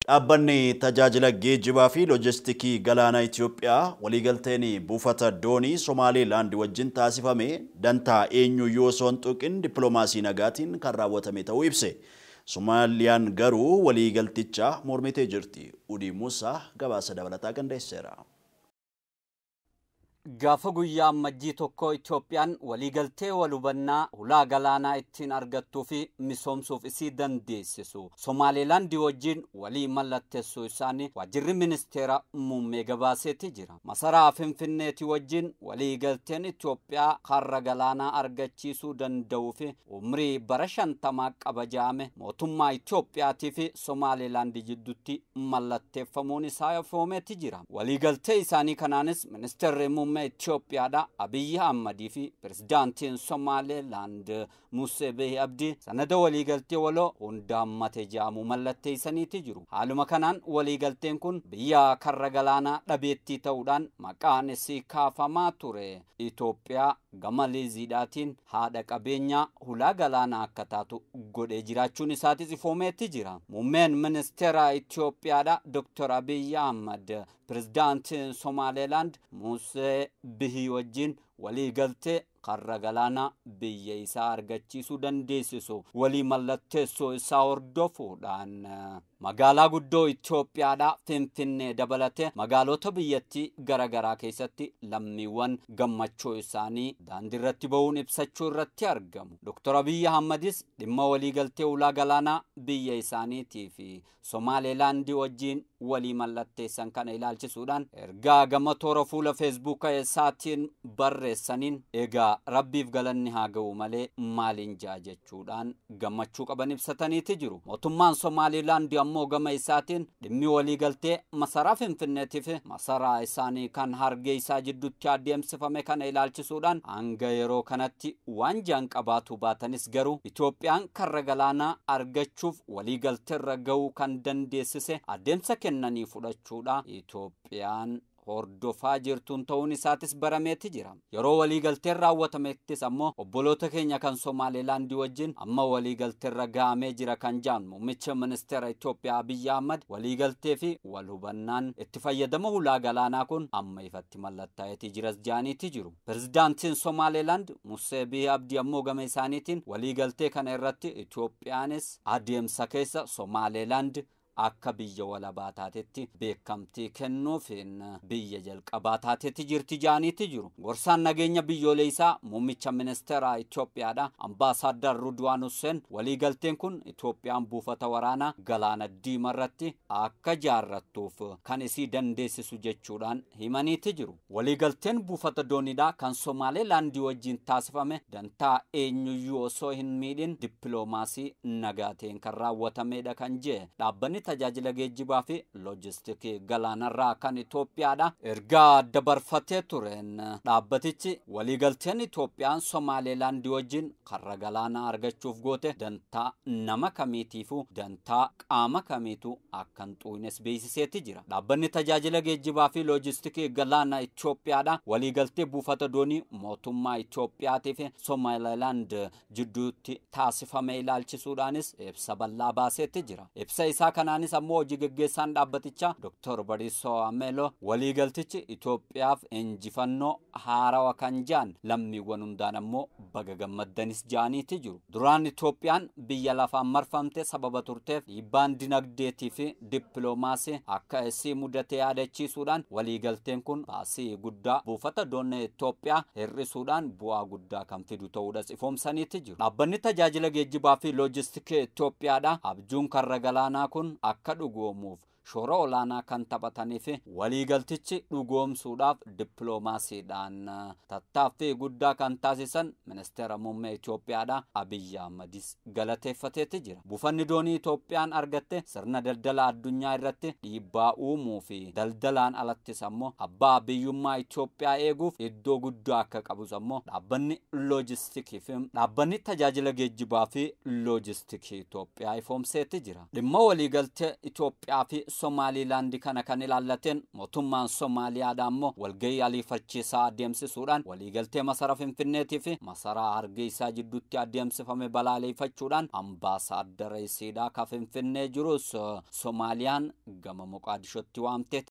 Dhaabbanni tajaajila geejjibaa fi loojistikii galaana Itoophiyaa waliigalteen buufata doonii Somaaliilaand wajjin taasifame dantaa eenyuyyuu osoo hin tuqin dippiloomaasii nagaatiin kan raawwatame ta'uu ibse. Somaaliyaan garuu waliigalticha mormitee jirti. Udii Musaa gabaasa dabalataa qindeesseera. Gaafa guyyaa Ammajjii 1 Itoophiyaan waliigaltee wal hubannaa hulaa galaanaa ittiin argattuu fi misoomsuuf isii dandeessisu Somaaliilaandii wajjin walii mallatteessuu isaanii waajjirri ministeera muummee gabaaseeti jira. Masaraa Finfinneeti wajjin waliigalteen Itoophiyaa karra galaanaa argachiisuu danda'uu fi umrii bara 50 qaba jedhame mootummaa Itoophiyaatii fi Somaaliilaandii jidduutti mallatteeffamuun isaa ifoomeeti jira. Waliigaltee isaanii kanaanis ministeerri muummee Itoophiyaadha Abiyyi Ahmadii fi pirezidaantiin Somaaliilaand Musee Bihi Abdii sanada waliigaltee waloo hunda hammate jedhamu mallatteessaniiti jiru. Haaluma kanaan waliigalteen kun biyya karra galaanaa dhabeettii ta'uudhaan maqaan isii kaafamaa ture. Itoophiyaa gama liiziidhaatiin haadha qabeenyaa hulaa galaanaa akka taatu godhee jiraachuun isaatis ifoomeetti jira. Muummeen ministeera Itoophiyaadha Dr. Abiyyi Ahmad pirezidaantiin Somaaliilaand Musee Bihi wajjin waliigaltee karra galaanaa biyya isaa argachiisuu dandeessisu walii mallatteessuu isaa hordofuudhaan magaalaa guddoo Itoophiyaadhaa Finfinnee dabalatee magaalota biyyattii garaagaraa keessatti lammiiwwan gammachuu isaanii daandii irratti ba'uun ibsachuu irratti argamu. Dr. Abiyyi Ahmadis dhimma waliigaltee ulaa galaanaa biyya isaaniitii fi Somaaliilaandii wajjin walii mallatteessan kana ilaalchisuudhaan ergaa gama toora fuula Feesbuuka isaatiin barreessaniin egaa rabbiif galanni haa ga'u malee maaliin jaa jechuudhaan gammachuu qaban ibsataniiti jiru. Mootummaan Somaaliilaandii ammoo gama isaatiin dhimmi waliigaltee masaraa Finfinneetii fi masaraa isaanii kan Hargeysaa jidduutti adeemsifame kana ilaalchisuudhaan hanga yeroo kanatti waan jaan qabaatu baatanis garuu Itoophiyaan karra galaanaa argachuuf waliigalteerra ga'uu kan dandeessise adeemsa kennanii fudhachuudha. Itoophiyaan hordofaa jirtuun ta'uun isaatis barameeti jira. Yeroo waliigalteen raawwatamettis ammoo obboloota keenya kan Somaaliilaandii wajjin amma waliigalteerra gahamee jira kan jedhan muummicha ministeera Itoophiyaa Abiyyi Ahmad waliigaltee fi wal hubannaan itti fayyadama hulaa galaanaa kun amma ifatti mallattaa'eetii jiras jedhaniiti jiru. Pirezidaantiin Somaaliilaand Musee Bihi Abdii ammoo gama isaaniitiin waliigaltee kana irratti Itoophiyaanis adeemsa keessa Somaaliilaand akka biyya walabaa taatetti beekamtii kennuufiin biyya jalqabaa taatetti jirti jedhaniiti jiru. Gorsaan nageenya biyyoolessaa muummicha ministeera Itoophiyaadha Ambaasaadar Rudwaan Hussein waliigalteen kun Itoophiyaan buufata waraanaa galaana diimaa irratti akka jaarrattuuf kan isii dandeessisu jechuudhaan himaniiti jiru. Waliigalteen buufata dooniidhaa kan Somaaliilaandii wajjin taasifame dantaa eenyuyyuu osoo hin miidhin dippiloomaasii nagaateen kan raawwatamedha kan jee dhaabbanni tajaajila geejjibaa fi loojistikii galaanarraa kan Itoophiyaadha ergaa dabarfatee tureen dhaabbatichi waliigalteen Itoophiyaan Somaaliilaandii wajjin karra galaanaa argachuuf goote dantaa nama kamiitiifuu dantaa qaama kamiitu akka hin xuunes beeksiseeti jira. Dhaabbanni tajaajila geejjibaa fi loojistikii galaana Itoophiyaadha waliigaltee buufata doonii mootummaa Itoophiyaatii fi Somaaliilaand jidduutti taasifame ilaalchisuudhaanis ibsa bal'aa baaseeti jira. Ibsa isaa kanaanis ammoo hojii geggeessaan dhaabbatichaa Dr. Bariisoo Ameeloo waliigaltichi Itoophiyaaf injifannoo haarawaa kan jedhan lammiiwwan hundaan ammoo baga gammaddanis jedhaniiti jiru. Duraan Itoophiyaan biyya lafaan marfamte sababa turteef dhiibbaan dinagdeetii fi dippiloomaasii akka isii mudate yaadachiisuudhaan waliigalteen kun baasii guddaa buufata doonii Itoophiyaa hir'isuudhaan bu'aa guddaa kan fidu ta'uudhas ifoomsaniiti jiru. Dhaabbanni tajaajila geejjibaa fi loojistikii Itoophiyaadha abjuun karra galaanaa kun akka dhugoomuuf shoora olaanaa kan taphatanii fi waliigaltichi dhugoomsuudhaaf dippiloomaasiidhaan tattaaffii guddaa kan taasisan ministeera muummee Itoophiyaadha Abiyyi Ahmadis galateeffateeti jira. Buufanni doonii Itoophiyaan argatte sirna daldala addunyaa irratti dhiibbaa uumuu fi daldalaan alattis ammoo abbaa biyyummaa Itoophiyaa eeguuf iddoo guddaa akka qabus ammoo dhaabbanni loojistikii fi dhaabbanni tajaajila geejjibaa fi loojistikii Itoophiyaa ifoomseeti jira. Dhimma waliigaltee Itoophiyaa fi Somaalilaand kana kan ilaallateen mootummaan Somaaliyaadha ammoo walgahii aliifachiisaa adeemsisuudhaan waliigaltee masara Finfinneetii fi masaraa Hargeysaa jidduutti adeemsifame balaaleffachuudhaan ambaasaaddara isiidhaa ka Finfinnee jirus Somaaliyaan gama Moqaadishootti waamtee